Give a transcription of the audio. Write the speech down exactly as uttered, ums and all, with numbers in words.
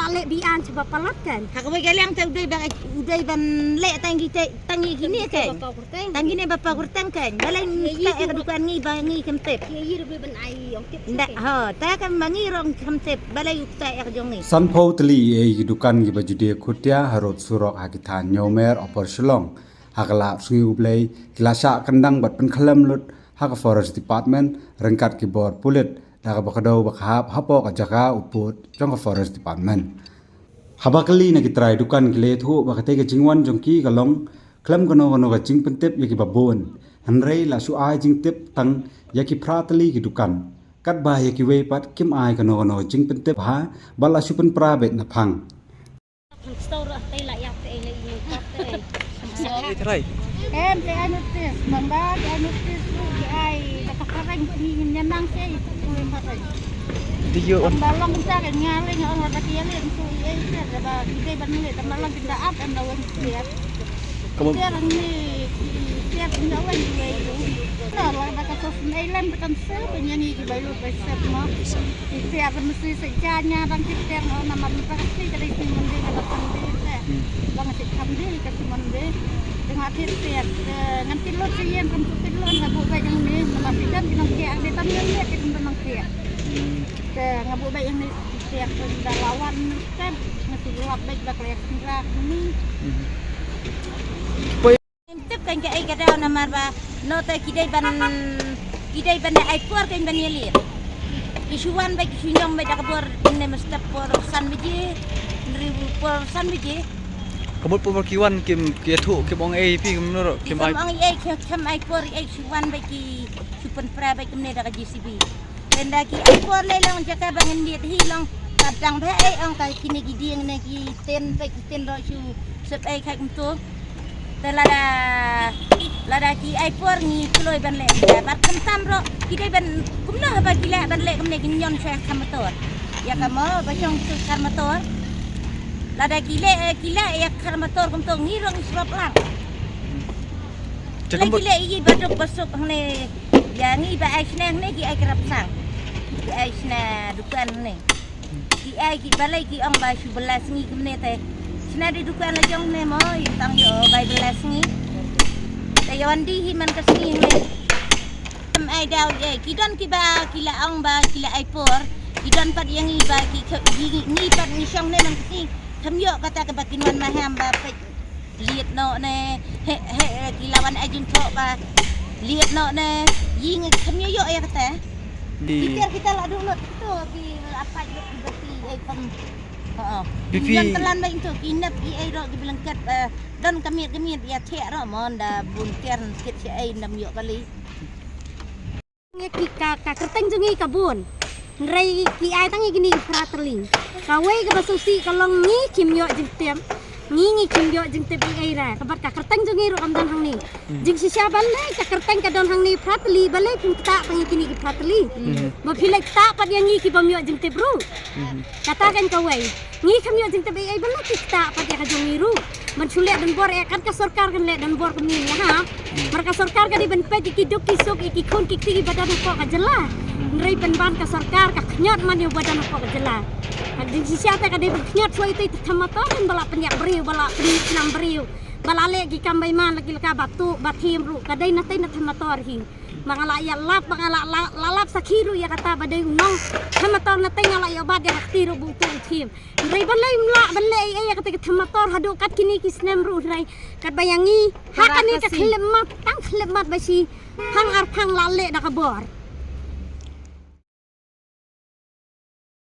Leh biang sha ba palat kan. Ha kawei ka liang te u dei ba, u dei ban leh tang ki te, tang ki kine kan. Tang kine ba paw kyrteng kan. Balei ngi te ek dukan ngi ba ngi khlem tip. Nda ha, te kan ba ngi ruh khlem tip. Balei u te ek jong ngi. Sanphew tylli ei ki dukan kiba ju die khutia harud surok ha ki thaiñ Ñiewmer, Upper Shillong. Ha ka lad sngi U Blei ki la shah kyndang bad pynkhlem lut ha ka Forest Department ryngkat ki bor pulit da kaba kdew ba ka hap hapoh ka jaka u pud jong ka Forest Department. Haba kylli na ki trai dukan ki la ïathuh ba katei ka jingwan jong ki ka long khlem kano kano ka jingpyntip ïa kiba bun. Hynrei la shu ai jingtip tang ïa ki phra tylli ki dukan. Katba ïa kiwei pat kim ai kano kano ka jingpyntip ha ba la shu pynpra beit na phang. Em, te ai notis, bang ba te ai notis tu, te ai da ka pareng ni nyanang sei, tu le pareng. Di yo on. Bang ba long sa ke nyaling on la ka tialin tu ei te da ba ki dei ban ni da malang kita ap em da wen tiap. Kamu. Tiap ni tiap ni da wen ni ei tu. Ta la da ka sos nei lem da kan se, penyanyi ki bai lut bai set ma. Ite akan mesti sejanya bang kita no nama mesti kali si mandi kala mandi te. Bang si kamdi ka si mandi. Tengah tir tir ngan tilut si yen kam tu tilut ngabu bai yang ni nama pidan kinong kia di tam yang ni kita nang kia. Te ngabu bai yang ni kia pun dah lawan kan ngasi gelap bai bak leher sendrak ni. Tip kan ka ei ka daw namar ba no te ki dei ban, ki dei ban da ai por kan ban ïalir. Ki shu wan bad ki shu ñiong bad da ka bor ne mestep por san baje, nri por san baje. Ka mut por ki wan kim ki ïathuh kim ong ei phi kim nuru kim ai. Kim ong ei kim ai por ei shu wan bad ki shu pynpra bad kim ne da ka J C B. Ynda ki ai por lei long jaka ba ngin diet hi long ka dang ba ei ong ka kine ki dieng ne ki ten pe ki ten ro shu sep ei khai kumto. Te lada, lada ki ai por ngi kloi ban leh. Te bad khamtam ro ki dei ban kumno haba ki leh ban leh kumne ki ñion sha khar motor. Ïa ka mo ba shong sha khar motor. Lada ki leh, ki leh ïa khar motor kumto ngi ro ngi srop lang. Te lei kam ki leh ïa ba duk ba suk hangne. Ïa ngi ba ai shna hangne ki ai krap sang. Ki ai shna dukan hangne. Ki ai ki balei ki ong ba shu bylla sngi kumne te. Shna dei dukan la jong hangne mo, ïa tang ïoh bai bylla sngi. Te ïa wan dih hi man ka sngi hangne. Kam ai daw ïa ki don kiba ki la ong ba ki la ai por. Ki don pat ïa ngi ba ki khe-, ngi, ngi pat ngi shong hangne man ka sngi. Kam ïoh kata kaba kin wan maham ba peit. Liet noh ne, he, he, ki la wan ai jingthoh ba liet noh ne, ïing kam ïoh ïoh ïa kata. Kita, kita la duk lut tu ki la pat lut ba ki ai kam. Ha. Bipi. Yang telan ba itu ki nep ki ai ro ki blanket, eh, don kamiet kamiet ïa thek ro mon da bun ker kit si ai nam ïoh kali. Ngi ki ka, ka kyrteng jong ngi ka bun. Hynrei ki ai tang ïa kine ki phra tylli. Kawei kaba sngewsih ka long ngi kim ïoh jingtip. Ngi ngi kim ïoh jingtip ïa ei ra. Kaba ka kyrteng jong ngi ruh kam don hangne. Hmm. Jingshisha ban leh ka kyrteng ka don hangne phra tylli balei phim ktah tang ïa kine ki phra tylli. Hmm. Ba phi leh ktah pat ïa ngi ki bym ïoh jingtip ruh. Hmm. Kata kan kawei. Ngi kam ïoh jingtip ei ei ba la ki ktah pat ïa ka jong ngi ruh. Ban shu leh donbor eh kat ka sorkar kan leh donbor kumne ïa ha. Mar ka sorkar ka dei ban peit ïa ki duk ki suk ïa ki khun ki kti ba don hapoh ka jylla. Hynrei pynban ka sorkar ka khñiot man ïa ba don hapoh ka jylla. Ka jingshisha te ka dei ban khñiot shuwa ïa te tham motor kan ba la pynïap briew ba la pynïap snam briew. Ba la leh ki kam beiman la ki la ka ba tuh ba thiem ruh ka dei na te na tham motor hi. Ba nga la ïa lap ba nga la la lap sakhi ruh ïa kata ba dei u nong tham motor na te nga la ïa bat ïa ka kti ruh ba u tuh u thiem. Hynrei ban leh im lah ban leh ei ei ïa kata ka tham motor haduh kat kine ki snem ruh hynrei kat ba ïa ngi ha kane ka khlem mat tang khlem mat ba shi hang ar phang la leh da ka bor.